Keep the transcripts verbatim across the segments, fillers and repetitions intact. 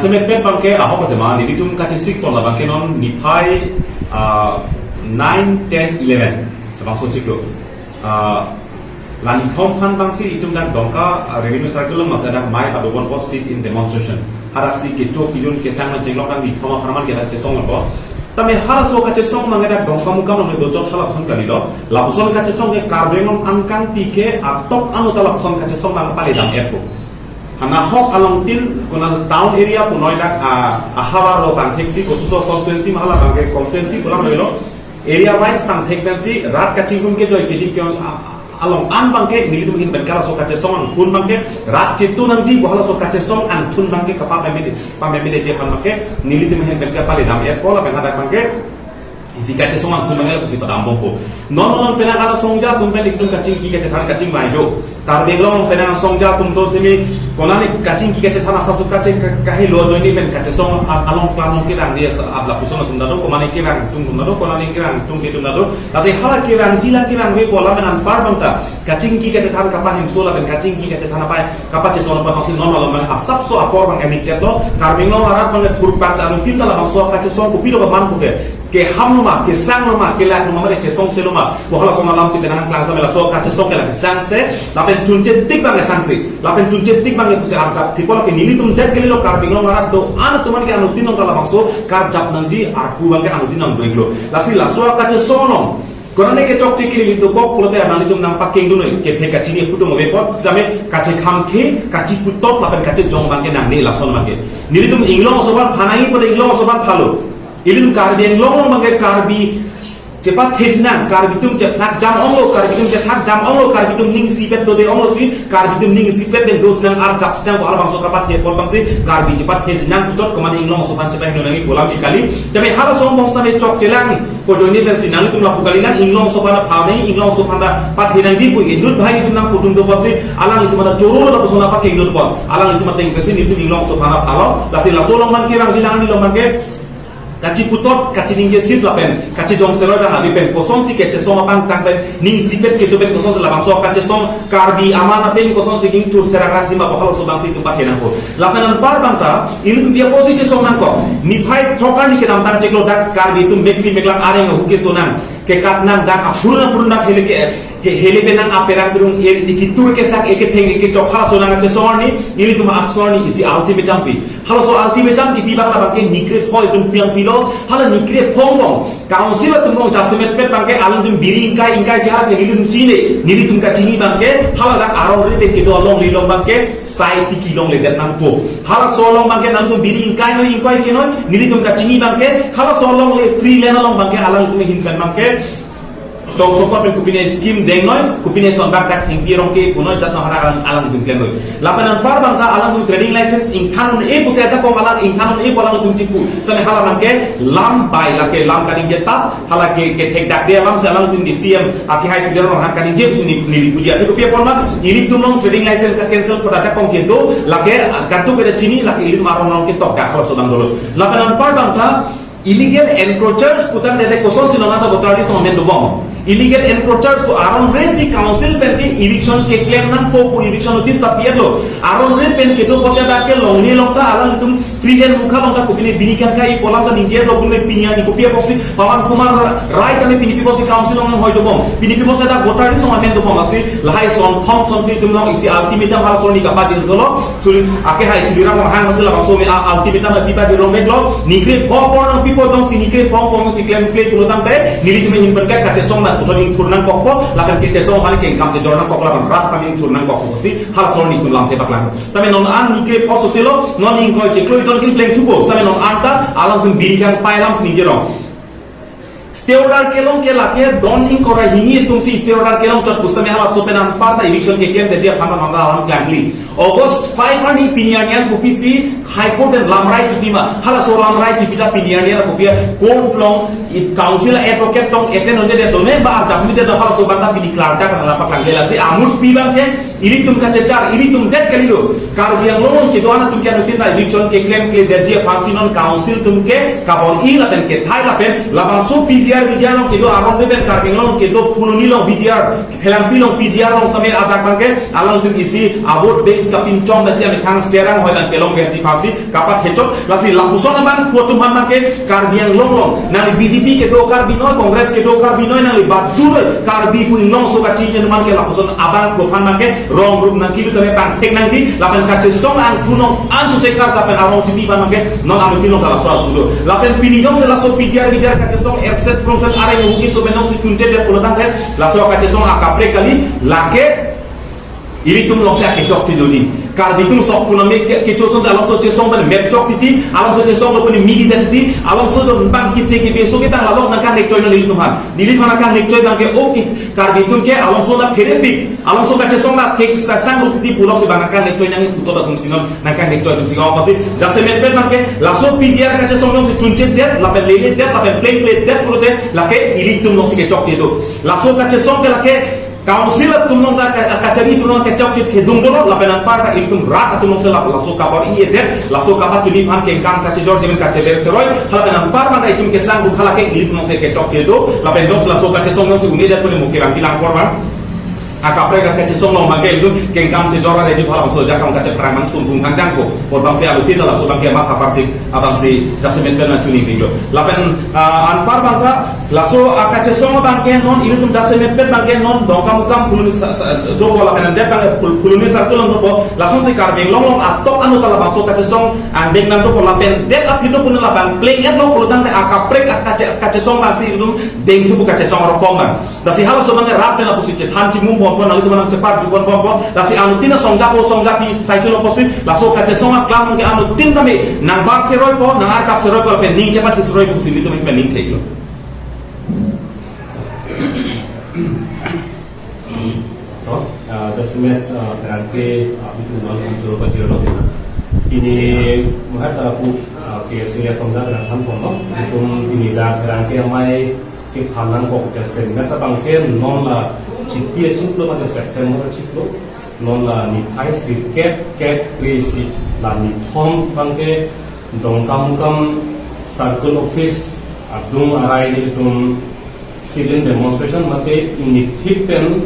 Semet pet bangke ahok tema nelitum kachesik pon labangke non niphai, ah, nine, ten, eleven. Bangso chiklo. Ah, Langthom aphan bangsi itum dak Dongka, ah, revenue circle along masa dak mai padobon po sit-in demonstration. Haraksi kecho kejun kesang nangchenglok nang di thoma pharman ke dak chesong po. Tame halaso kachesong bangke dak Dongkamukam along dochot halapuson kalilo. Lapuson kachesong ke Karbi Anglong angkang tike atok ano ta lapuson kachesong bang pale dam-et po. Hanahok along tin konat town area punoi dak, ah, ahavar lo tangthek si kosuso constituency mahala bangke constituency pulang lo. Area wise tangthek pensi rat kachingrum kejoi kedim ke, ah, along an bangke nelitum ahin pen halaso kachesong angthun bangke rat chitu nangji pu halaso kachesong angthun bangke kapapemede, pamemede aphan bangke nelitum ahin pen kapale dam-et po lapen hadak bangke isi kachesong angthun bangke lapusi padam bompo. Non non penang asongja atum pen itum kachingki kachethan kachingvai do. Karbi Anglong penang asongja atum to timi konani kachingki kachethan asap su kache ka-, kahelo ajoine pen kachesong a-, along klam along kevang di asa abla puson atum ta do, konani kevang atum atum ta do, konani kevang atum atum ta do. Lasi hala kevangji la kevangve po lapen anpar bangta kachingki kachethan kapahingso lapen kachingki kachethan apai kapachetong aphan masi non malom bang asapso apor bang emitchet lo. Karbi Anglong arat bang thurpak sa anuttin ta labangso kachesong kopilo kaman puke. Keham lo ma, kesang lo ma, kelak lo ma, mare chesongse lo ma. Pu halaso alam si penang klang ta mela so kachesong ke la kesangse, lapen chunche tik bang kesangse, lapen chunche tik bang ke pusi arjap. Tipo lake nelitum det kalilo Karbi Anglong arat do-an atum an ke anuttin along ta labangso karjap nangji arku bangke anuttin along do-iklo. Lasi laso kachesong along konane kechokche kiri lindo kok pulote nanglitum nangpakeng dunnoi, kethe kachini pudung ave pot, sitame kachekham khe, kachiputot lapen kachejong bangke nangne lason bangke. Nelitum inglong aso aphan phanai pode inglong aso aphan phalo. Ilitum Karbi Anglong along bangke Karbi chepathesi nang, Karbi atum chethak jam onglo, Karbi atum chethak jam onglo, Karbi atum ning isipet dode onglo si, Karbi atum ning isipet pen dos nang arjapsi nang pu halabangso kapathe apot bangsi, Karbi chepathesi nang puchot konane inglong aso aphan chepahingno nangji pu alam ke kali. Tame halaso angbong sitame chokchelang, ko ajoine pensi nanglitum lapu kali nang inglong aso aphan phanai, inglong aso aphan ta pathe nangji pu inut bhai itum nangputum do apotsi, alanglitum ta choro lapuson apakeng do apot, alanglitum ateng pensi nelitum inglong aso aphan phalo, lasi laso along bangke bang bilang ni along bangke kachiputot, kachiningje sit lapen kachejong seroi bang ave pen kosonsi kachesong apangthang pen ning isipet kedo pen kosonsi labangso kachesong Karbi aman apen kosonsi ingthur serak rangji ma pu halaso bangsi itum pathe nangpo. Lapen anpar bangta ilitum dia posi chesong nangkok. Niphai throk arni kedamtang chiklo dak Karbi atum mekri meklang areng ahu keso nang kekat nang dak aphurun aphurun dak hele ke he-, hele penang aperang birung e di kitur kesak eketheng ekechok halaso nang kachesong arni ilitum aksor arni isi ultimatum pi. Halaso ultimatum kipi bang labangke nikre pho itum piang pilo, hala nikre pho angbong council atum angbong jasemet pet bangke alangtum biri ingkai ingkai ke hala ke nelitum chini, nelitum kachini bangke hala dak arong re pen kedo alongle along bangke sai tiki longledet nangpo. Halaso along bangke nangtum biri ingkai noi ingkai ke noi, nelitum kachini bangke halaso alongle free land along bangke alangtum ahin pen bangke tong sokot pen kopine scheme dengnoi, kopine son bak dak thengpi arong ke punoi jat no hadak alang, alangtum klemnoi. Lapen anpar bangta alangtum trading license ingthan un-e pusi ajakong alang ingthan un-e pu alangtum chipu. Sitame hala bangke lam bai lake lam kaningje tap, hala ke kethek dak de alam si alangtum D C M akehai Tuliram Ronghang kaningje pusi ni, neli puji. Ate kopi apot ma, ilitum along trading license ka cancel pu ajakong kedo, lake katu keda chini, lake ilitum arong along ketok dak halaso abang dolo. Lapen anpar bangta, illegal encroachers pu tangte kosonsi nonata voter list amen dobom. Illegal encroachers pu arong re si council pen ke eviction keklem nangpo pu eviction notice ta pi-etlo. Arong re pen kedo apotsi dak ke longle along ta alangtum free land mukha along ta kopine bini kangkai pu alam ta ningje lo, kopine pini arni kopi apotsi Pawan Kumar Rai kami pini pi apotsi council along hoi dobom. Pini pi apotsi dak voter list amen dobom, lasi lahai son thom son phli atum along isi ultimatum halaso arni kapajir dolo. Suri akehai Tuliram Ronghang masi labangso me a ultimatum api pajir rong veklo, nikre pho apor nangpipo jongsi nikre pho apor nangsi klemkle pulo tangte nelitum ahin pen kachesong nang puthot ingthur nangkokpo, lapen kachesong aphan kengkam chejor nangkok lapen rat aphan ingthur nangkokpo si halaso arni itum lamthe paklang. Tame non an nikre pho soselo, non ingkoi chiklo iton kin pleng thupo, tame non an ta alangtum biri kangpai alam si ningje rong. Stay order kelong ke lake don ingkoi ra hini atum si stay order kelong chot pusitame halaso pen anpar ta eviction keklemde aphan ta nonta alam klangli. August five arni pini arni an kopisi High Court pen lamrai kipi ma, halaso lamrai kipi ta pini arni an kopi court along i council advocate tong eten onde de done ba arjap mide do halaso abang ta pini klardak nang lapak klangle, lasi amut pi bangke Ilitum kachechak, ilitum det kalilo. Karbi Anglong along kedo-an atum ke anuttin ta eviction keklemkledetji aphansi non council atum ke kabor-i lapen kethai lapen labangso P G R V G R along kedo arong pen Karbi Anglong along kedo Phuloni along V G R, Phelangpi along P G R along same adak abangke alangtum isi a-vote bank kapinchong pensi amethang serang hoi abang kelongverji aphansi kapathechot, lasi lapuson abangphu atum aphan abangke Karbi Anglong along nangli B J P kedo Karbi noi, Congress kedo Karbi noi, nangli badu noi, Karbi pu inglong so kachinine atum aphan ke lapuson abangphu aphan abangke rong rup nangkilu tame pangthek nangji, lapen kachesong angthu non an suse kar lapen arong chipi abangke non anuttin along ta laso apulo. Lapen pini jongsi laso P G R V G R kachesong erset prongset areng hugi so menong si chunche de pulo tangte laso kachesong akaprek kali, lake ilitum alongsi akechok titi. Karbi atum sok puname ke, kecho song alongso chesong pen mep chok titi, alongso chesong lo puni midi dan titi, alongso do bang keche kebeso ke bang lalos nangkangnekchoi non ilitum aphan. Nelitum aphan nangkangnekchoi abangke, okay, Karbi atum ke alongso na pherepik, alongso kachesong na kek sasang rup titi puloksi bang nangkangnekchoi nang putot atum si non nangkangnekchoi atum si kau pasi. Jasemet pen abangke laso P G R kachesong alongsi chunchedet, lapen leledet, lapen plengpledet pulote lake ilitum alongsi kechok titi. Laso kachesong ke lake Council atum along ta ka-, kachari atum along kechokche kedung dolo, lapen anparta ilitum rat atum alongsi lap laso kabor-idet, laso kapachini aphan kengkam kachejor demen kacheber seroi, halapen anparta itum kesang dukha lake ilitum alongsi kechokche do, lapen jongsi laso kachesong jongsi un-edet puni muke rang bilang korban. Akaprek kachesong along abangke ilitum kengkam chejor areji phalangso jakam kacheprang nang sungkung kangkang ko, korbangsi alutin laso abangke mat apar si, abangsi jasemet pen na chuning dinglo. Lapen, ah, anpar abangta, laso akachesong abangke non ilitum jasemet pen abangke non Dongkamukam Phuloni sa-, sa-, dopo lapen andet abangke Phul-, Phuloni circle along dopo, lasonsi Karbi Anglong along atok anu ta labangso kachesong angdeng nang dopo lapen det aphi dopo nang labang pleng et lo pulo tangte akaprek akache-, kachesong abangsi ilitum dengthu pu kachesong arokom abang. Lasi halaso abangke rat pen lapusi chethan chimum bompo, nanglitum nangchepar jukon bompo, lasi anuttin asong japo song japi saisi lo pusi, laso kachesong aklam ke anuttin tame nangbar cheroipo, nangarkap cheroipo, pen ning chepat cheroipo pusi ilitum pen ning theklo. To, ah, jasemet, ah, pherangke, ah, abitum nang muncul pajero. Ini muhat, ah, pu, ah, ke Surya Songja dan Than Pono. Itum ini dak pherangke amei kephan nangkok jasemet abangke non la Chiti achiklo mate September achiklo. Non la niphai sirkep kep kre-isi la nithom abangke Dongkamukam Circle Office adung arai ilitum sit-in demonstration mate ingni thip pen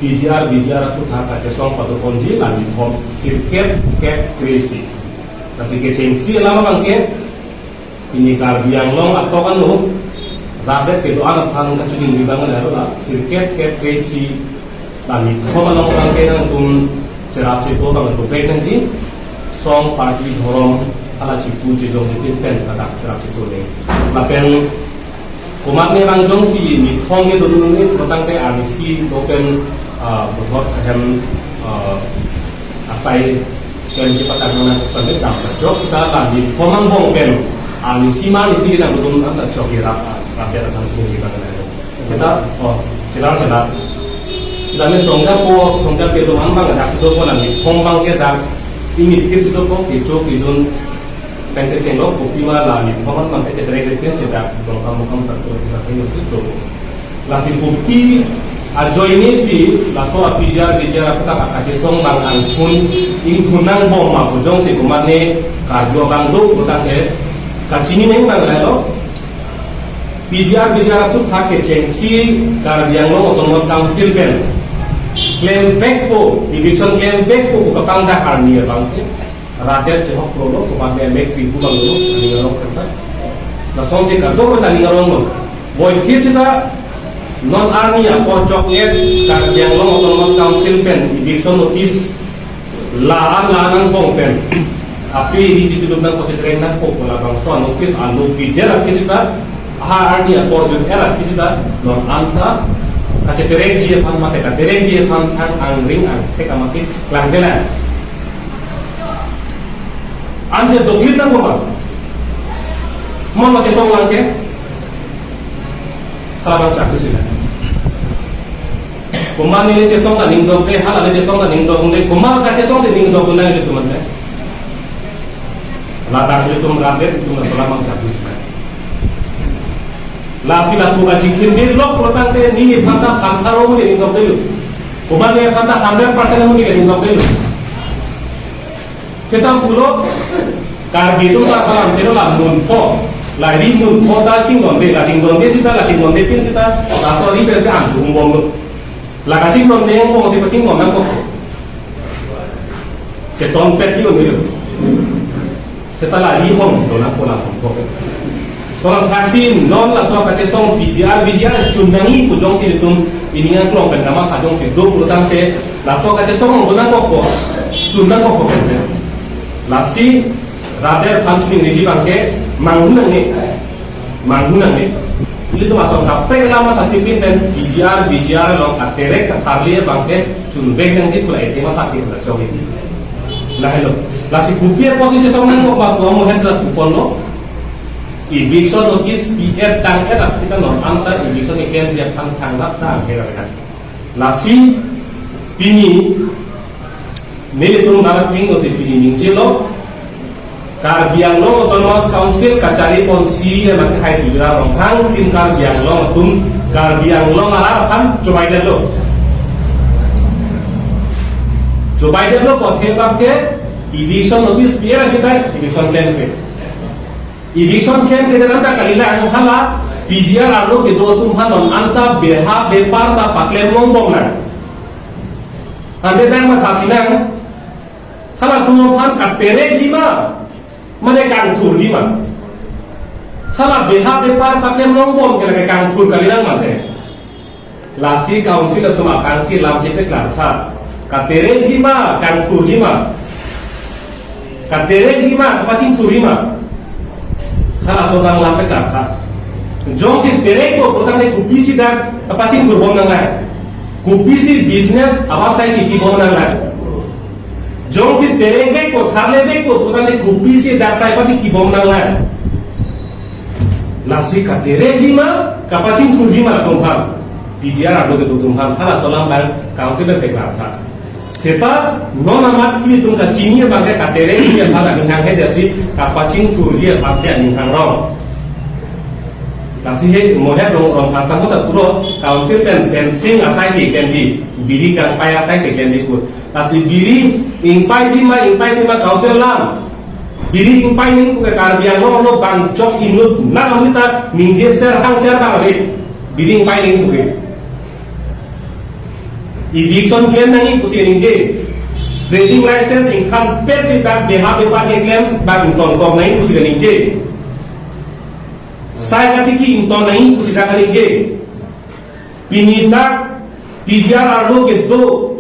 P G R V G R aphuthak kachesong padoponji la nithom sirkep kep kre-isi. Lasi kechengsi alam abangke ini Karbi Anglong atok anu, rat det kedo-an aphan kachuding abang lahelo la sirkep kep kre-isi la nithom along abangke nangtum cherap cheto abang dopek nangji, song party dhorom hala chipu chejong chepin pen kadak cherap cheto le. Lapen komatne abang jongsi nithom ke dodun ne pulo tangte arnisi do pen, ah, puthot ahem, ah, asai pen si patak nang nang pen dam kachok seta la nithom angbong pen arnisi ma arnisi nang dodun an kachok irap, rap ya kan sini kita kan. Seta, oh, seta, seta. Seta ne songja po, songja pe do man abang dak si dopo la nithom abangke dak ingni thip si dopo, kecho kejun pen kechenglo, kopima la nithom an abangke cheterek reken seta Dongkamukam Circle Office atheng si dopo. Lasi kopi ajoine si laso a-P G R V G R aphuthak akachesong abang angthun ingthun nangbom ma pu jongsi komatne karju abang do pulo tangte kachini neng abang lahelo. P G R V G R aphuthak kechengsi Karbi Anglong Autonomous Council pen klemvekpo, eviction klemvekpo pu kapangdak arni abangke rat det chehok prolo, komatne mek pi pu abang lo, aning arong kanta. Lasonsi kadokave aning arong lo. Boithip seta non arni apor chok-et Karbi Anglong Autonomous Council pen eviction notice la-an la-an angbong pen aphi ri jitu dum nang kocheterek nangpo pu labangso a-notice alo pidet aphi seta, ha arni apor jun-et aphi seta non anta kacheterekji aphan mate katerekji aphan thang angring angthek amatsi klangjelang. Ante doklit nangpo ma? Mo ma chesong lang ke? Hala abang chak si na. Komat ne chesong ta ning dok le, hala ne chesong ta ning dok le, komat kachesong si ning dok le ilitum an le. Ladak ilitum rat det ilitum laso alam abang chak si na. Lasi lapu kaji khin de lok pulo tangte nini phanta phanta ro ne ning dok de lo. Oman aphan ta hundred percent amonit ke ding dok delo. Seta pulo Karbi atum ta kalam telo la munpho, la ri munpho ta chingdonde, la chingdonde seta, la chingdondepin seta, laso ari pensi ansu humbomlo. La kachingdonde angbong si pachingdon nangkok. Chetonpet ti un-elo. Seta la ri hong si do nangkok, la hong kok. Lason thaksin non laso kachesong P G R, V G R chun nangji pu jongsi ilitum pini aklong pen kamatha jongsi do pulotangte, laso kachesong do nangkokpo, chun nangkokpo pen. Lasi rat aphan chuningri abangke manghu nangne, manghu nangne. Ilitum ason kaprek alam matha tipin pen P G R, V G R along katerek katharli abangke chunvek nangji pu la ete matha tipin la chong iti. Lahelo. Lasi kopi apotsi chesong nangkok ma pu amohet la kuponlo. Eviction notice P F tang et aphi ta non anta eviction ikenji aphan thangnat ta angkhe ra. Lasi pini nelitum barat hingno si pini ningjelo, Karbi Anglong Autonomous Council kachari ponsi ya mati hai Tuliram Ronghang tin Karbi Anglong atum, Karbi Anglong arat aphan chobaidetlo. Chobaidetlo pu athe abangke eviction notice P F aphi ta eviction klemkle. Eviction klemkle anta kalilang, hala P G R arlo kedo atum aphan non anta beha bepar ta paklem longbom nang. Ante nangmathasi nang, halatum aphan katerek ji ma, mane kangthur ji ma. Hala beha bepar paklem longbom ke lake kangthur kalilang mate. Lasi council atum aphansi lam chepeklang tha. Katerek ji ma, kangthur ji ma. Katerek ji ma, kapachingthur ji ma. Halaso abang lam peklang tha. Jongsi terekpo pulotangte kopisi dak kapachingthurbom nanglai? Kopisi business abang sai kipibom nanglai? Jongsi terekvekpo, tharlevekpo pulotangte kopisi dak sai pati kibom nanglai? Lasi katerek ji ma, kapachingthur ji ma latum aphan, P G R arlo kedo atum aphan, halaso alam abang council pen peklang tha. Seta non amat ilitum kachini abangke katerek ji aphan aning hanghe, jasi kapachingthur ji aphansi aning hangrong. Lasi he mohet rong rong phasa mo ta puro council pen fencing asai si klemji, biri kangpai asai si klemji pu. Lasi biri ingpai ji ma, ingpai ji ma council alam. Biri ingpai nangji pu ke Karbi Anglong arlo bang jok inut nang amita ningje ser hang ser bang ave. Biri ingpai nangji pu ke. Eviction klem nangji pusi ningje. Trading license ingkhan pet si dak beha bepar keklem bang ingtonkok nangji pusi ningje. Sai katiki ington nangji pusi dak ningje. Pini dak P G R arlo kedo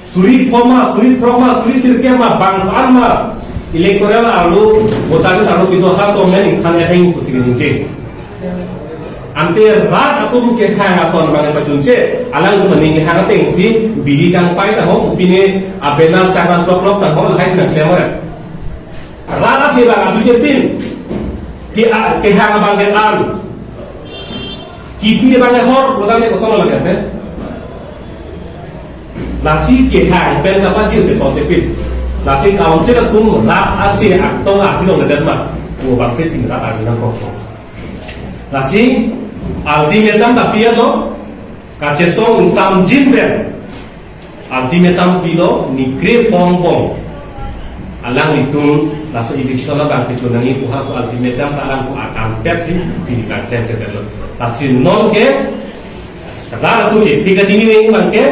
suri pho ma, suri throk ma, suri sirkep ma, bang ko-an ma, electoral arlo, voter list arlo kedo ha atum men ingkhan et nangji pusi ningje. Ante rat atum kehang ason abang pachunche, alangtum aning kehang atengsi biri kangpai ta ho, kopine abena sangan plok plok ta ho, lahai si nangklem ora. Rat asi abang aju chepin, ke a, kehang abang ke an, kipi abang ke hor, pulotangte koson lake te. Lasi kehang pen kapachir si tonte pin. Lasi council atum rat asi aktong asi longledet ma, pu abangsi tin rat asi nangkok. Lasi ultimatum ta pilo, kachesong ingsamjin pen ultimatum pilo, ni kre pho angbong alanglitum laso eviction abang kechun nangji pu halaso ultimatum ta alangtum akam pet si pini bang klemkledetlo. Lasi non ke rat atum ephi kachini nangji abangke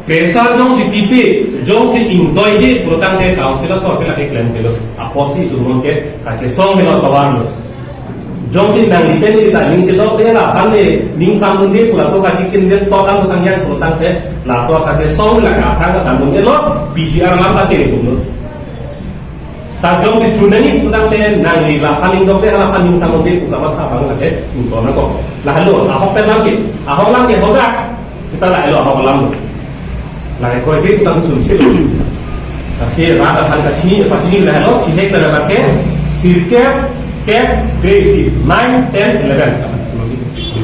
pressure jongsi pipe, jongsi ingdoide pulotangte council asor ke lake klemkle lo. Apotsi itum non ke kachesong helo tovar lo. Jongsi nangli pen kita ning chedok de la aphan de ning samdunde pu laso kachikin de tok an tang yang pulotangte laso kachesong la ka aphan ta damdundelo, P G R alam ta kere tumlo. Ta jongsi chun nangji pulotangte nangli la aphan ning dok de la aphan ning samdunde pu kamatha abang lake ington nangkok. Lahelo ahok pen lam ke, ahok lam ke hodak. Seta lahelo ahok alam lo. Lahai kroikre pu ta chunsi lo. Lasi rat aphan kachini, pachini lahelo, chihek pen abangke, sirkep, kep, kre-isi, nine, ten, eleven.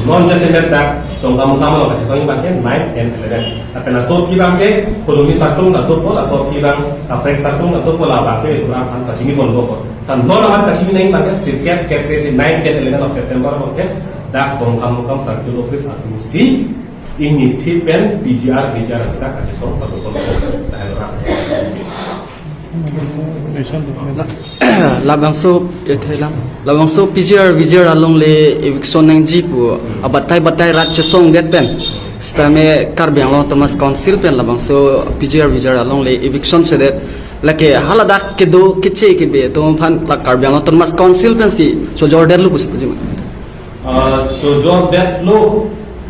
Non jasemet dak Dongkamukam along kachesongji abangke nine, ten, eleven. Lapen laso aphi abangke Kholoni circle ta dopo, laso aphi abang kaprek circle ta dopo, labangke rat aphan kachini ponpo. Ta non amat kachini nangji abangke sirkep, kep, kre-isi, nine, ten, eleven of September abangke dak Dongkamukam circle office atum si Ingnithi pen P G R, V G R kita kachesong patupon tahel rak. Labangso, eh, thailam. Labangso P G R, V G R along le eviction nangji pu abatai batai rat chesongdet pen. Sitame Karbi Anglong Autonomous Council pen labangso P G R, V G R along le eviction sedet. Lake haladak kedo keche kebe atum aphan la Karbi Anglong Autonomous Council pensi chojordetlo pusi puji ma. Ah, chojordetlo,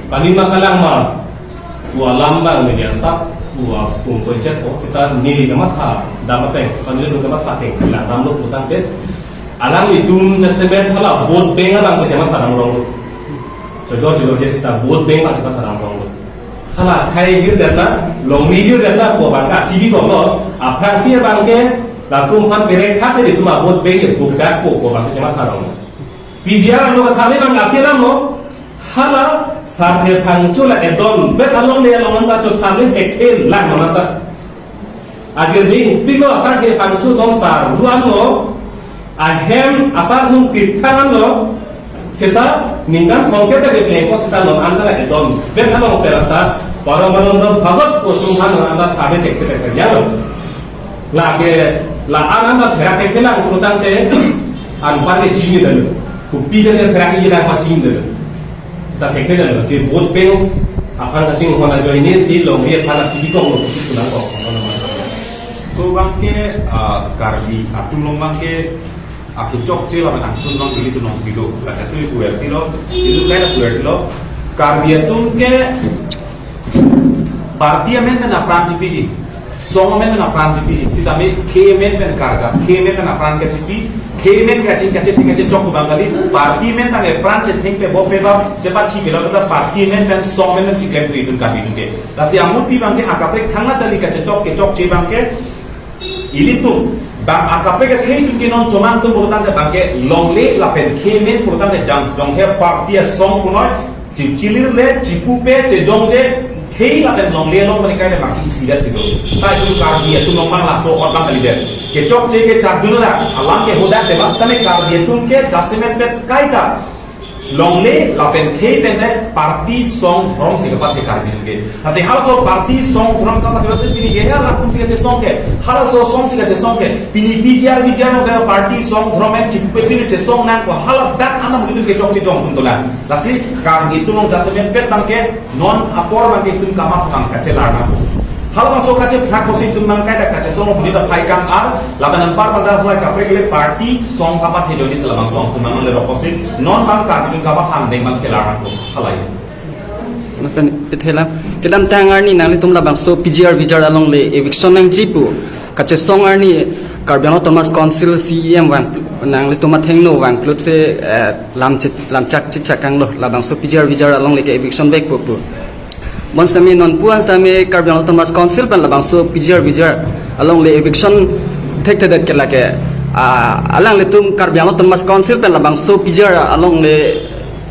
kali ma kalang ma, pu alam bang media sap, pu apung koichet ko, seta neli kamatha, dam ateng, kali tum kamatha ateng, langdamlo putangte, alanglitum jasemet hala vote bank alang ko jasemet thadam ronglo. Chojor chojor je seta vote bank alang jasemet thadam ronglo. Hala khei girdetna, longle girdetna, pu abang ke T V konglo, aphrangsi abang ke, latum aphan perek thak de tum a vote bank ke, pu dak pu, pu abang ke jasemet thadam ronglo. P G R lo kathale bang api alam lo. Hala Sarthe Phangcho la edon bet along le along ta chothale thekthe lang mama ta. Ajir ding pilo Sarthe Phangcho dom sar ruan lo. Ahem asar nung pitang lo. Seta ningkan thongkep ta kepleng ko seta non anta la edon bet along perata. Paramananda Bhagat ko sumhan non anta thale thekthe thekthe ya lo. Lake la an an ta therak thekthe lang putangte anpar ke chini dalo. Kopi ke therak ni lang pa chini dalo. Ta thekthe dalo. Si vote bank aphan kasing hona joine si longle aphan si bikong lo si pulang kok. So bang ke, ah, Karbi atum along bang ke, ah, kechokche lapen angtun bang ili tunong sido. Lake si puer tilo, itu kaita puer tilo. Karbi atum ke party amen pen apran chipiji, song amen pen apran chipiji, sitame khei amen pen karjap, khei amen pen apran kachipi, khei amen kachin kachin kachin chok bang kali, party amen tame apran chetheng pe bo pe ba, chepa thi pe lo ta party amen pen song amen pen chiklem tu itum Karbi atum ke. Lasi amut pi bang ke akaprek thangna dali kachechok kechokche bang ke, ilitum bang akaprek akhei atum ke non chomang atum putangte bang ke longle lapen khei amen putangte jang jong he party asong punoi, chi- chilir le, chipupe, chejongje, khei lapen longle along tani kai le bang ke isi det si do. Ta itum Karbi atum along bang laso ot bang kalidet. Kechokche ke charjun la alam ke hodak de bang tame Karbi atum ke jasemet pet kaita longle lapen khei pen le party song dhorom si kepathe Karbi atum ke. Lasi halaso party song dhorom kepathe basi pini ke ya lakum si kachesong ke. Halaso song si kachesong ke. Pini P G R V G R no ke party song dhorom en chipupe pini chesong nang ko haladak anam itum kechokche jong atum dolang. Lasi Karbi atum along jasemet pet bang ke non apor bang ke itum kamatha kachelar nang. Halabangso kachephak kosi itum bang kaita kachesong monit aphai kang ar, lapen anpar bang da halai kaprek le party song kepathe joine si labangso angtun bang le rokosik, non bang Karbi atum kamatha deng bang chelar nang ko. Halai. Lapen ithela kedamtang arni nanglitum labangso P G R V G R along le eviction nangji pu kachesong arni Karbi Anglong Autonomous Council C E M vang nanglitum athengno vang plut se, eh, lam chit- lam chak chit chakang lo labangso P G R V G R along le ke eviction vek pu pu. Bonsitame non pu an sitame Karbi Anglong Autonomous Council pen labangso P G R V G R along le eviction thekthedet ke lake, ah, alanglitum Karbi Anglong Autonomous Council pen labangso P G R along le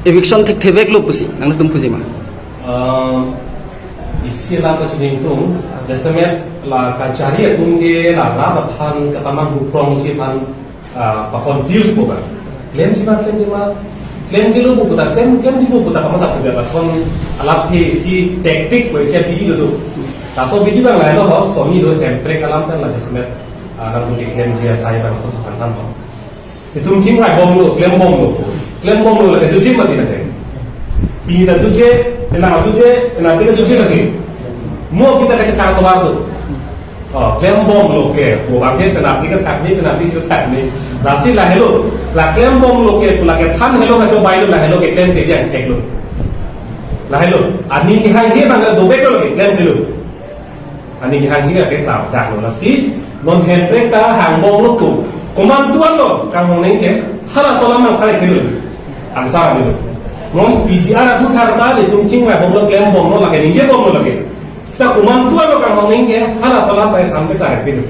eviction thektheveklo pusi nanglitum puji ma? Ah, isi alam kachini atum, jasemet la kachari atum ke la rat aphan katamang buprong chi aphan, ah, pa-confuse po ba. Klemji ma, klemji ma, klemjilo pu puta, klem, klemji pu puta kamatha sudah lason alap he isi tactic ko isi abidi do do. Laso abidi bang lahelo ho, somi do hemprek alam pen la jasemet, ah, nang do klemji asai bang ko sakan tan ho. Itum chingvaibomlo, klembomlo. Klembomlo lake juje mati lake. Pini ta juje, penang juje, penang pini juje lake. Mo kita kachetang tovar do. Oh, klembomlo ke, ko bangke penalti ke thakni, penalti ke thakni. Lasi lahelo, la klembomlo ke, lake than helo kachobailo lahelo ke klem keji angtheklo. Lahelo, aning hanghe bang dobeklo ke, klem helo. Aning hanghe ke tram daklo lasi, non hemprek ta hangbomlo ko. Komantu anlo, kanghong neng ke, halaso alam nangthale kilo. Angsa bilo. Non P G R aputhak ta, itum chingvaibomlo, klembomlo lake, ningjebomlo lake. Seta komantu anlo kanghong neng ke, halaso alam pai tram ke tarik pinu.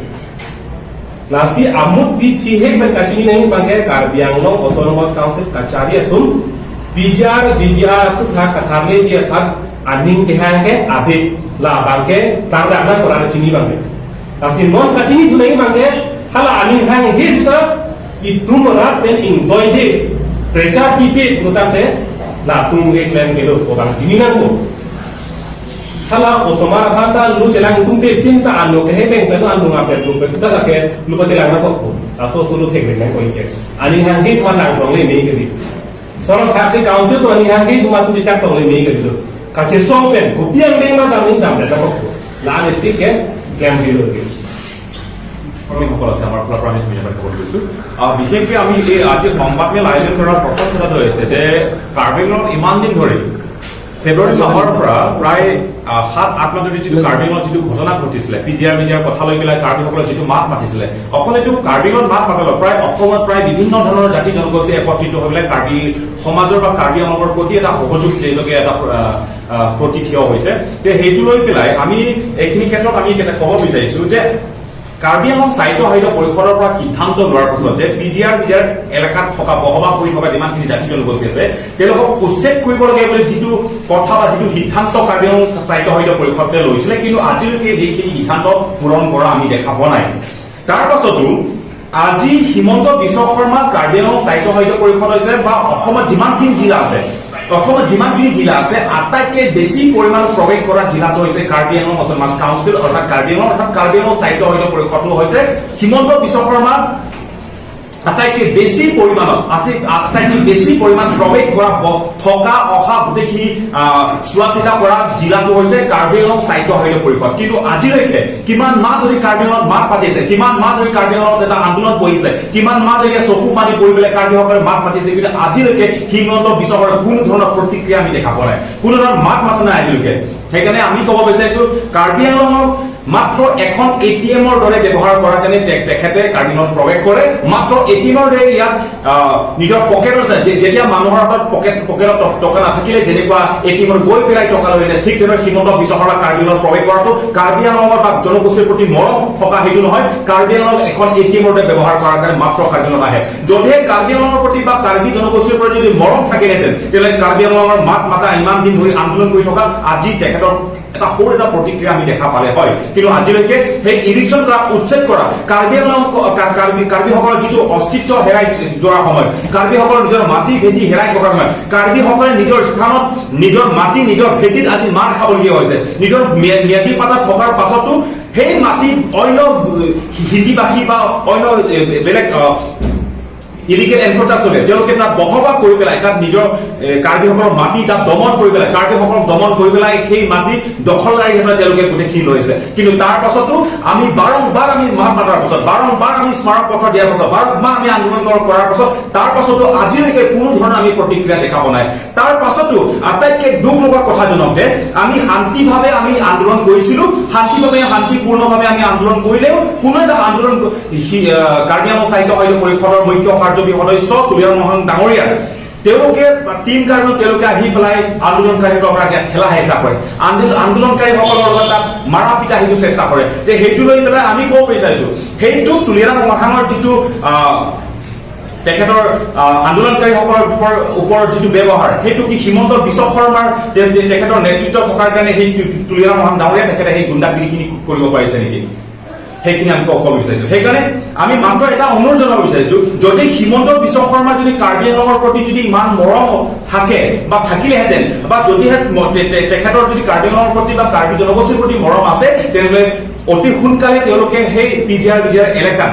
Lasi amut P G hek pen kachini neng bangke Karbi Anglong Autonomous Council kachari atum P G R, V G R atum tha katharleji aphan aning kehang ke ave la bangke tarda na koran chini bangke. Lasi non kachini thu neng bangke hala aning hanghe seta itum rat pen ingdoide pressure pipe putangte latum ke klem kelo ko bang chini nangko. Hala osomar aphan ta lu chelang tum te tin ta anu ke hepeng pen anu ngapet lu pe seta lake lu pa chelang na kok. Laso sulu thek pen ko ike. Aning hanghi ma lang dong le me ke di. Sorok thaksi council to aning hanghi ma tu chak tong le me ke di. Kachesong pen kopi angdeng ma dam in dam de ta kok. La ani tik ke klem di lo ke. কৰ্মীসকল আছে আমাৰ ফালৰ পৰা আমি ধন্যবাদ জ্ঞাপন কৰিছোঁ। আহ, বিশেষকৈ আমি এই আজি সংবাদমেল আয়োজন কৰাৰ প্ৰথম কথাটো হৈছে যে কাৰ্বি আংলঙত ইমান দিন ধৰি ফেব্ৰুৱাৰী মাহৰ পৰা প্ৰায়, আহ, সাত আঠ মাহ ধৰি যিটো কাৰ্বি আংলঙত যিটো ঘটনা ঘটিছিলে, পি জি আৰ বি জি আৰ কথা লৈ পেলাই কাৰ্বিসকলে যিটো মাত মাতিছিলে, অকল এইটো কাৰ্বি আংলঙত মাত মাতা নহয়, প্ৰায় অসমত প্ৰায় বিভিন্ন ধৰণৰ জাতি জনগোষ্ঠী একত্ৰিত হৈ পেলাই কাৰ্বি সমাজৰ বা কাৰ্বি আংলঙৰ প্ৰতি এটা সহযোগ তেওঁলোকে এটা, আহ, আহ, প্ৰতি থিয় হৈছে। তে সেইটো লৈ পেলাই আমি এইখিনি ক্ষেত্ৰত আমি এটা ক'ব বিচাৰিছোঁ যে কাৰ্বি আংলং স্বায়ত্তশাসিত পৰিষদৰ পৰা সিদ্ধান্ত লোৱাৰ পিছত যে পি জি আৰ বি জি আৰ এলেকাত থকা বসবাস কৰি থকা যিমানখিনি জাতি জনগোষ্ঠী আছে, তেওঁলোকক উচ্ছেদ কৰিব লাগে বুলি যিটো কথা বা যিটো সিদ্ধান্ত কাৰ্বি আংলং স্বায়ত্তশাসিত পৰিষদে লৈছিলে, কিন্তু আজিলৈকে সেইখিনি সিদ্ধান্ত পূৰণ কৰা আমি দেখা পোৱা নাই। তাৰ পাছতো আজি হিমন্ত বিশ্ব শৰ্মা কাৰ্বি আংলং স্বায়ত্তশাসিত পৰিষদ হৈছে বা অসমত যিমানখিনি জিলা আছে, অসমত যিমানখিনি জিলা আছে, আটাইতকৈ বেছি পৰিমাণ প্ৰৱেশ কৰা জিলাটো হৈছে কাৰ্বি আংলং অট'নমাছ কাউন্সিল, অৰ্থাৎ কাৰ্বি আংলং, অৰ্থাৎ কাৰ্বি আংলং স্বায়ত্তশাসিত পৰিষদটো হৈছে হিমন্ত বিশ্ব শৰ্মা আটাইতকৈ বেছি পৰিমাণত আছে, আটাইতকৈ বেছি পৰিমাণ প্ৰৱেশ কৰা ব-, থকা অহা গোটেইখিনি, আহ, চোৱা চিতা কৰা জিলাটো হৈছে কাৰ্বি আংলং স্বায়ত্তশাসিত পৰিষদ। কিন্তু আজিলৈকে কিমান মাহ ধৰি কাৰ্বি আংলঙত মাত মাতিছে, কিমান মাহ ধৰি কাৰ্বি আংলঙত এটা আন্দোলন বহিছে, কিমান মাহ ধৰি চকু পানী পৰি পেলাই কাৰ্বিসকলে মাত মাতিছে, কিন্তু আজিলৈকে হিমন্ত বিশ্ব শৰ্মাৰ কোনো ধৰণৰ প্ৰতিক্ৰিয়া আমি দেখা পোৱা নাই, কোনো ধৰণৰ মাত মাতা নাই আজিলৈকে। সেইকাৰণে আমি ক'ব বিচাৰিছো, কাৰ্বি আংলঙক মাত্ৰ এখন এ টি এমৰ দৰে ব্যৱহাৰ কৰাৰ কাৰণে তে-, তেখেতে কাৰ্বি আংলঙত প্ৰৱেশ কৰে। মাত্ৰ এ টি এমৰ দৰে ইয়াত, আহ, নিজৰ পকেটত যায়। যে-, যেতিয়া মানুহৰ হাতত পকেট, পকেটত ট-, টকা নাথাকিলে যেনেকুৱা এ টি এমত গৈ পেলাই টকা লৈ আনে, ঠিক তেনেদৰে হিমন্ত বিশ্ব শৰ্মা কাৰ্বি আংলঙত প্ৰৱেশ কৰাটো কাৰ্বি আংলঙৰ বা জনগোষ্ঠীৰ প্ৰতি মৰম থকা সেইটো নহয়। কাৰ্বি আংলঙক এখন এ টি এমৰ দৰে ব্যৱহাৰ কৰাৰ কাৰণে মাত্ৰ কাৰ্বি আংলঙত আহে। যদিহে কাৰ্বি আংলঙৰ প্ৰতি বা কাৰ্বি জনগোষ্ঠীৰ প্ৰতি যদি মৰম থাকিলেহেঁতেন, তেতিয়াহ'লে কাৰ্বি আংলঙৰ মাত মাতা, ইমান দিন ধৰি আন্দোলন কৰি থকা, আজি তেখেতৰ এটা সৰু এটা প্ৰতিক্ৰিয়া আমি দেখা পালে হয়। কিন্তু আজিলৈকে সেই ইভিকশ্যন কৰা, উচ্ছেদ কৰা, কাৰ্বি আংলং ক-, কা-, কাৰ্বি, কাৰ্বিসকলৰ যিটো অস্তিত্ব হেৰাই যোৱাৰ সময়, কাৰ্বিসকলৰ নিজৰ মাটি ভেটি হেৰাই থকাৰ সময়, কাৰ্বিসকলে নিজৰ স্থানত, নিজৰ মাটি, নিজৰ ভেটিত আজি মাৰ খাবলগীয়া হৈছে। নিজৰ ম্যা-, ম্যাদী পাট্টা থকাৰ পাছতো সেই মাটি অন্য, এ, হিন্দী ভাষী বা অন্য, এ, বেলেগ, আহ, ইলিগেল এনক্ৰ'চাৰ্ছ চলে, তেওঁলোকে তাত বসবাস কৰি পেলাই, তাত নিজৰ, এ, কাৰ্বিসকলৰ মাটি তাত দমন কৰি পেলাই, কাৰ্বিসকলক দমন কৰি পেলাই সেই মাটি দখলদাৰী হিচাপে তেওঁলোকে গোটেইখিনি লৈছে। কিন্তু তাৰ পাছতো আমি বাৰম্বাৰ আমি মাত মাতাৰ পাছত, বাৰম্বাৰ আমি স্মাৰক পত্ৰ দিয়াৰ পাছত, বাৰম্বাৰ আমি আন্দোলন কৰ-, কৰাৰ পাছত, তাৰ পাছতো আজিলৈকে কোনো ধৰণৰ আমি প্ৰতিক্ৰিয়া দেখা পোৱা নাই। তাৰ পাছতো আটাইতকৈ দুখ লগা কথাজনক যে আমি শান্তিভাৱে আমি আন্দোলন কৰিছিলো, শান্তিভাৱে, শান্তিপূৰ্ণভাৱে আমি আন্দোলন কৰিলেও কোনো এটা আন্দোলন ক-, সি, আহ, কাৰ্বি আংলং স্বায়ত্তশাসিত পৰিষদৰ মুখ্য কাৰ্যবাহী সদস্য তুলিৰাম ৰংহাং ডাঙৰীয়া, তেওঁলোকে টিম কাৰ্বি, তেওঁলোকে আহি পেলাই আন্দোলনকাৰীসকলক ইয়াত ঠেলা হেঁচা কৰে, আন্দোল-, আন্দোলনকাৰীসকলৰ লগত তাত মাৰা পিটা সেইটো চেষ্টা কৰে। তে সেইটো লৈ পেলাই আমি ক'ব বিচাৰিছো, সেইটো তুলিৰাম ৰংহাঙৰ যিটো, আহ, তেখেতৰ, আহ, আন্দোলনকাৰীসকলৰ ওপৰ-, ওপৰত যিটো ব্যৱহাৰ, সেইটো কি হিমন্ত বিশ্ব শৰ্মাৰ তে-, তে-, তেখেতৰ নেতৃত্ব থকাৰ কাৰণে সেই তু-, তু-, তুলিৰাম ৰংহাং ডাঙৰীয়া তেখেতে সেই গুণ্ডাগিৰিখিনি কৰিব পাৰিছে নেকি? সেইখিনি আমি ক'ব বিচাৰিছো। সেইকাৰণে আমি মাত্ৰ এটা অনুৰোধ জনাব বিচাৰিছো, যদি হিমন্ত বিশ্ব শৰ্মা যদি কাৰ্বি আংলঙৰ প্ৰতি যদি ইমান মৰম থাকে বা থাকিলেহেঁতেন বা যদিহে ম-, তে-, তে-, তেখেতৰ যদি কাৰ্বি আংলঙৰ প্ৰতি বা কাৰ্বি জনগোষ্ঠীৰ প্ৰতি মৰম আছে, তেনেহ'লে অতি সোনকালে তেওঁলোকে সেই পি জি আৰ বি জি আৰ এলেকাত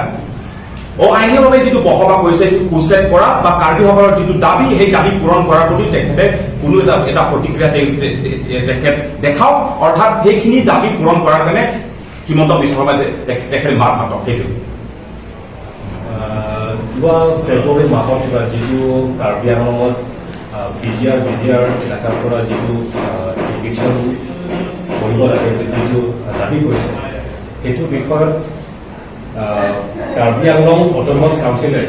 অআইনীভাৱে যিটো বসবাস কৰিছে, সেইটো উচ্ছেদ কৰা বা কাৰ্বিসকলৰ যিটো দাবী, সেই দাবী পূৰণ কৰাৰ প্ৰতি তেখেতে কোনো এটা, এটা প্ৰতিক্ৰিয়া তে-, তে-, তে-, তেখেত দেখাওক, অৰ্থাৎ সেইখিনি দাবী পূৰণ কৰাৰ কাৰণে হিমন্ত বিশ্ব শৰ্মাই তে-, তে-, তেখেতে মাত মাতক, সেইটো। আহ, যোৱা ফেব্ৰুৱাৰী মাহত কিবা যিটো কাৰ্বি আংলঙত, আহ, পি জি আৰ, বি জি আৰ এলেকাৰ পৰা যিটো, আহ, ইভিকশ্যন কৰিব লাগে বুলি যিটো দাবী কৰিছে, সেইটো বিষয়ত আহ, কাৰ্বি আংলং অট'নমাছ কাউন্সিলে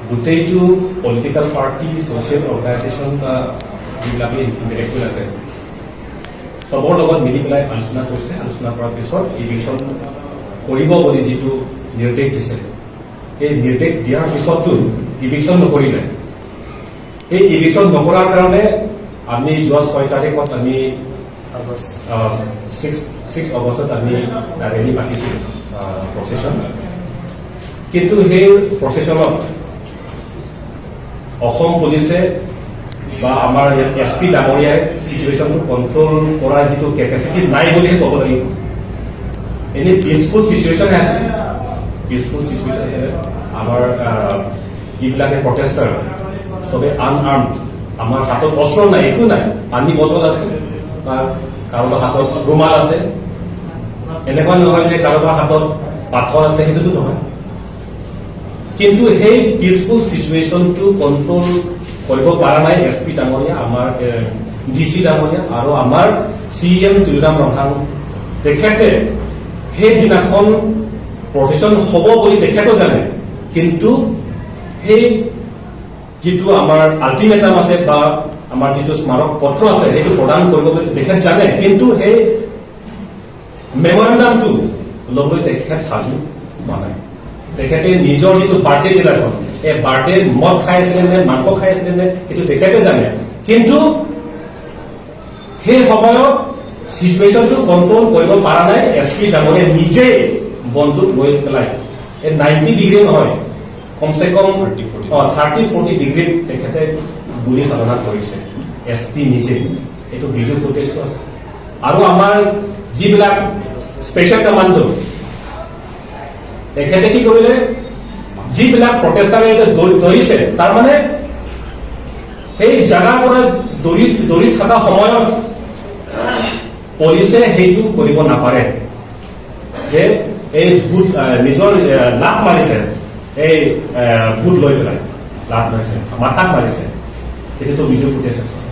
গোটেইটো পলিটিকেল পাৰ্টি, ছ'চিয়েল অৰ্গেনাইজেশ্যন বা যিবিলাক ইণ্টেলেকচুৱেল আছে, চবৰ লগত মিলি পেলাই আলোচনা কৰিছে। আলোচনা কৰাৰ পিছত ইভিকশ্যন কৰিব বুলি যিটো নিৰ্দেশ দিছে, সেই নিৰ্দেশ দিয়াৰ পিছতো ইভিকশ্যন নকৰিলে। এই ইভিকশ্যন নকৰাৰ কাৰণে আমি যোৱা ছয় তাৰিখত আমি, আহ, ছিক্স, ছিক্স আগষ্টত আমি ৰেলী পাতিছিলোঁ, আহ, প্ৰচেছন। কিন্তু সেই প্ৰচেছনত অসম পুলিচে বা আমাৰ ইয়াত এছ পি ডাঙৰীয়াই চিটুৱেশ্যনটো কণ্ট্ৰল কৰাৰ যিটো কেপেচিটি নাই বুলিহে ক'ব লাগিব। এনে পিচফুল চিটুৱেশ্যন আছে, পিচফুল চিটুৱেশ্যন আছে। আমাৰ আহ, যিবিলাকে প্ৰটেষ্টাৰ, চবে আনআৰ্মড, আমাৰ হাতত অস্ত্ৰ নাই, একো নাই, পানী বটল আছে বা কাৰোবাৰ হাতত ৰুমাল আছে। এনেকুৱা নহয় যে কাৰোবাৰ হাতত পাথৰ আছে, সেইটোতো নহয়। কিন্তু সেই পিচফুল চিটুৱেশ্যনটো কণ্ট্ৰল কৰিব পৰা নাই এছ পি ডাঙৰীয়া, আমাৰ ডি চি ডাঙৰীয়া আৰু আমাৰ চি ই এম তুলিৰাম ৰংহাং। তেখেতে সেইদিনাখন প্ৰচেছন হ'ব বুলি তেখেতো জানে, কিন্তু সেই যিটো আমাৰ আল্টিমেটাম আছে বা আমাৰ যিটো স্মাৰক পত্ৰ আছে, সেইটো প্ৰদান কৰিব বুলি তেখেত জানে, কিন্তু সেই মেমৰেণ্ডামটো ল'বলৈ তেখেত সাজু হোৱা নাই। তেখেতে নিজৰ যিটো বাৰ্থডে ডিনাৰখন, এই বাৰ্থডে মদ খাই আছিলে নে মাংস খাই আছিলে নে, সেইটো তেখেতে জানে। কিন্তু সেই সময়ত চিটুৱেশ্যনটো কণ্ট্ৰল কৰিব পৰা নাই। এছ পি ডাঙৰীয়া নিজে বন্দুক লৈ পেলাই, এই নাইণ্টি ডিগ্ৰী নহয়, কমচে কম থাৰ্টি ফৰ্টি। অ, থাৰ্টি ফৰ্টি ডিগ্ৰীত তেখেতে গুলী চালনা কৰিছে, এছ পি নিজে। এইটো ভিডিঅ' ফুটেজটো আছে। আৰু আমাৰ যিবিলাক স্পেচিয়েল কমাণ্ডো, তেখেতে কি কৰিলে? যিবিলাক প্ৰটেষ্টাৰে ইয়াতে দৌ- দৌৰিছে, তাৰমানে সেই জাগাৰ পৰা দৌৰি দৌৰি থকা সময়ত পুলিচে সেইটো কৰিব নাপাৰে যে এই বুট, আহ, নিজৰ, আহ, লাত মাৰিছে, এই, আহ, বুট লৈ পেলাই লাত মাৰিছে, মাথাত মাৰিছে। সেইটোতো ভিডিঅ' ফুটেজ আছে।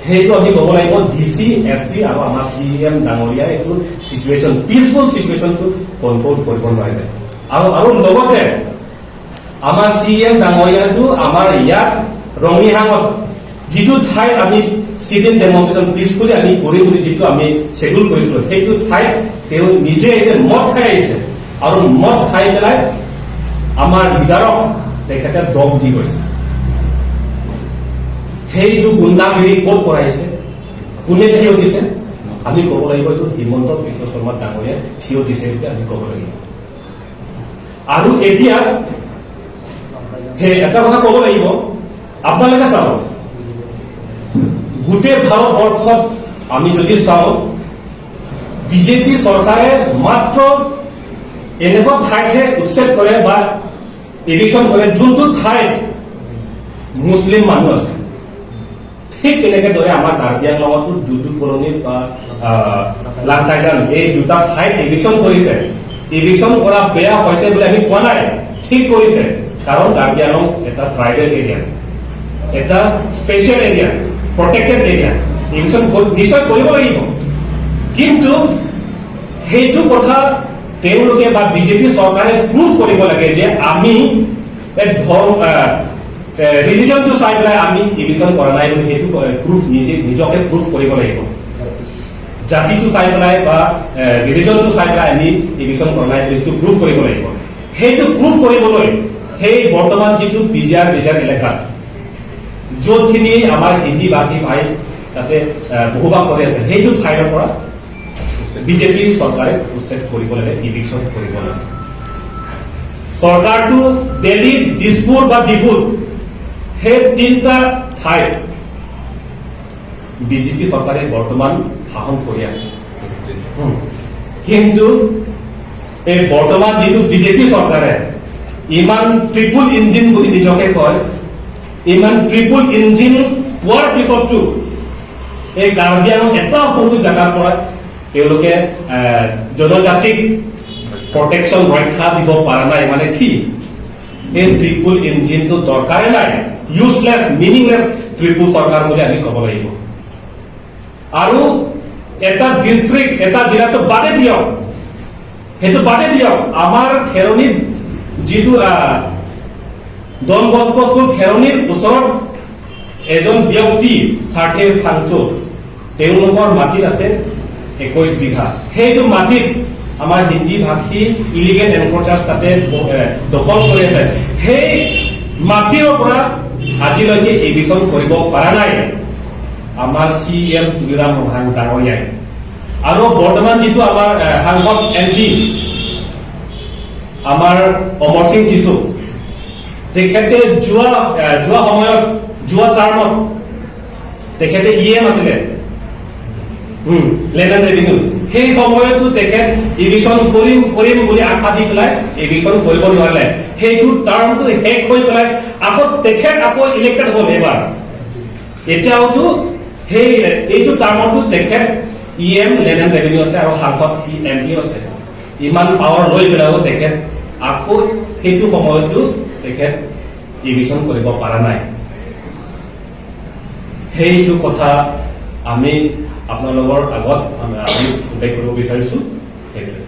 সেইটো আমি ক'ব লাগিব, ডি চি, এছ পি আৰু আমাৰ চি ই এম ডাঙৰীয়া এইটো চিটুৱেশ্যন, পিচফুল চিটুৱেশ্যনটো কণ্ট্ৰল কৰিব নোৱাৰিলে। আৰু আৰু লগতে আমাৰ চি ই এম ডাঙৰীয়াটো আমাৰ ইয়াত ৰঙিহাঙত যিটো ঠাইত আমি চিট ইন ডেমনষ্ট্ৰেশ্যন পিচফুলি আমি কৰিম বুলি যিটো আমি শ্বেডিউল কৰিছিলো, সেইটো ঠাইত তেওঁ নিজে যে মদ খাই আহিছে আৰু মদ খাই পেলাই আমাৰ লিডাৰক তেখেতে দম দি গৈছে। সেইটো গুণ্ডাগিৰি ক'ত পৰা আহিছে, কোনে থিয় দিছে? আমি ক'ব লাগিব, এইটো হিমন্ত বিশ্ব শৰ্মা ডাঙৰীয়া থিয় দিছে বুলি আমি ক'ব লাগিব। আৰু এতিয়া সেই এটা কথা ক'ব লাগিব, আপোনালোকে চাব, গোটেই ভাৰতবৰ্ষত আমি যদি চাওঁ, বিজেপি চৰকাৰে মাত্ৰ এনেকুৱা ঠাইতহে উচ্ছেদ কৰে বা ইভিকশ্যন কৰে, যোনটো ঠাইত মুছলিম মানুহ আছে। ঠিক তেনেকে দৰে আমাৰ কাৰ্বি আংলঙতো দুদু কলনীত বা, আহ, লাংকাইজান, এই দুটা ঠাইত ইভিকশ্যন কৰিছে। ইভিকশ্যন কৰা বেয়া হৈছে বুলি আমি কোৱা নাই, ঠিক কৰিছে, কাৰণ কাৰ্বি আংলং এটা ট্ৰাইবেল এৰিয়া, এটা স্পেচিয়েল এৰিয়া, প্ৰটেক্টেড এৰিয়া। ইভিকশ্যন কৰ- নিশ্চয় কৰিব লাগিব, কিন্তু সেইটো কথা তেওঁলোকে বা বিজেপি চৰকাৰে প্ৰুভ কৰিব লাগে যে আমি এক ধৰ্ম, আহ, এ, ৰিলিজনটো চাই পেলাই আমি ইভিকশ্যন কৰা নাই বুলি সেইটো, এ, প্ৰুফ নিজে নিজকে প্ৰুফ কৰিব লাগিব। জাতিটো চাই পেলাই বা, এ, ৰিলিজনটো চাই পেলাই আমি ইভিকশ্যন কৰা নাই বুলি সেইটো প্ৰুফ কৰিব লাগিব। সেইটো প্ৰুফ কৰিবলৈ সেই বৰ্তমান যিটো পি জি আৰ ৰিজাৰ্ভ এলেকাত য'তখিনি আমাৰ হিন্দী ভাষী ভাই তাতে, এ, বসবাস কৰি আছে, সেইটো ঠাইৰ পৰা বিজেপি চৰকাৰে উচ্ছেদ কৰিব লাগে, ইভিকশ্যন কৰিব লাগে। চৰকাৰটো দিল্লী, দিছপুৰ বা ডিফুত, সেই তিনিটা ঠাইত বিজেপি চৰকাৰে বৰ্তমান শাসন কৰি আছে। হুম। কিন্তু এই বৰ্তমান যিটো বিজেপি চৰকাৰে ইমান ট্ৰিপল ইঞ্জিন বুলি নিজকে কয়, ইমান ট্ৰিপল ইঞ্জিন পোৱাৰ পিছতো এই কাৰ্বি আংলং এটা সৰু জেগাৰ পৰা তেওঁলোকে, এ, জনজাতিক প্ৰটেকশ্যন, ৰক্ষা দিব পৰা নাই, মানে কি? এই ট্ৰিপল ইঞ্জিনটো দৰকাৰে নাই, ইউজলেছ, মিনিংলেছ ট্ৰিপল চৰকাৰ বুলি আমি ক'ব লাগিব। আৰু এটা ডিষ্ট্ৰিক্ট, এটা জিলাটো বাদে দিয়ক, সেইটো বাদে দিয়ক, আমাৰ খেৰণিত যিটো, আহ, ডন বস্কো স্কুল খেৰণিৰ ওচৰত এজন ব্যক্তি স্বাৰ্থে ফাংচু, তেওঁলোকৰ মাটিত আছে একৈশ বিঘা। সেইটো মাটিত আমাৰ হিন্দী ভাষী ইলিগেল এনক্ৰচাৰ্ছ তাতে ব-, এ, দখল কৰি আছে। সেই মাটিৰ পৰা আজিলৈকে ইভিকশ্যন কৰিব পৰা নাই আমাৰ চি ই এম তুলিৰাম ৰংহাং ডাঙৰীয়াই। আৰু বৰ্তমান যিটো আমাৰ, এ, সাংসদ এম পি আমাৰ অমৰ সিং টিছু, তেখেতে যোৱা, এ, যোৱা সময়ত যোৱা টাৰ্মত তেখেতে ই এম আছিলে, হুম, লেণ্ড এণ্ড ৰেভিনিউ। সেই সময়তো তেখেত ইভিকশ্যন কৰিম কৰিম বুলি আশা দি পেলাই ইভিকশ্যন কৰিব নোৱাৰিলে। সেইটো টাৰ্মটো শেষ হৈ পেলাই আকৌ তেখেত আকৌ ইলেক্টেড হ'ল এইবাৰ। এতিয়াওতো সেই, এইটো টাৰ্মতো তেখেত E M, land and revenue আছে আৰু সাংসদ, ই এম পি আছে। ইমান পাৱাৰ লৈ পেলাইও তেখেত আকৌ সেইটো সময়তো তেখেত ইভিকশ্যন কৰিব পৰা নাই। সেইটো কথা আমি আপোনালোকৰ আগত আমি, আমি উল্লেখ কৰিব বিচাৰিছো। সেইটোৱে।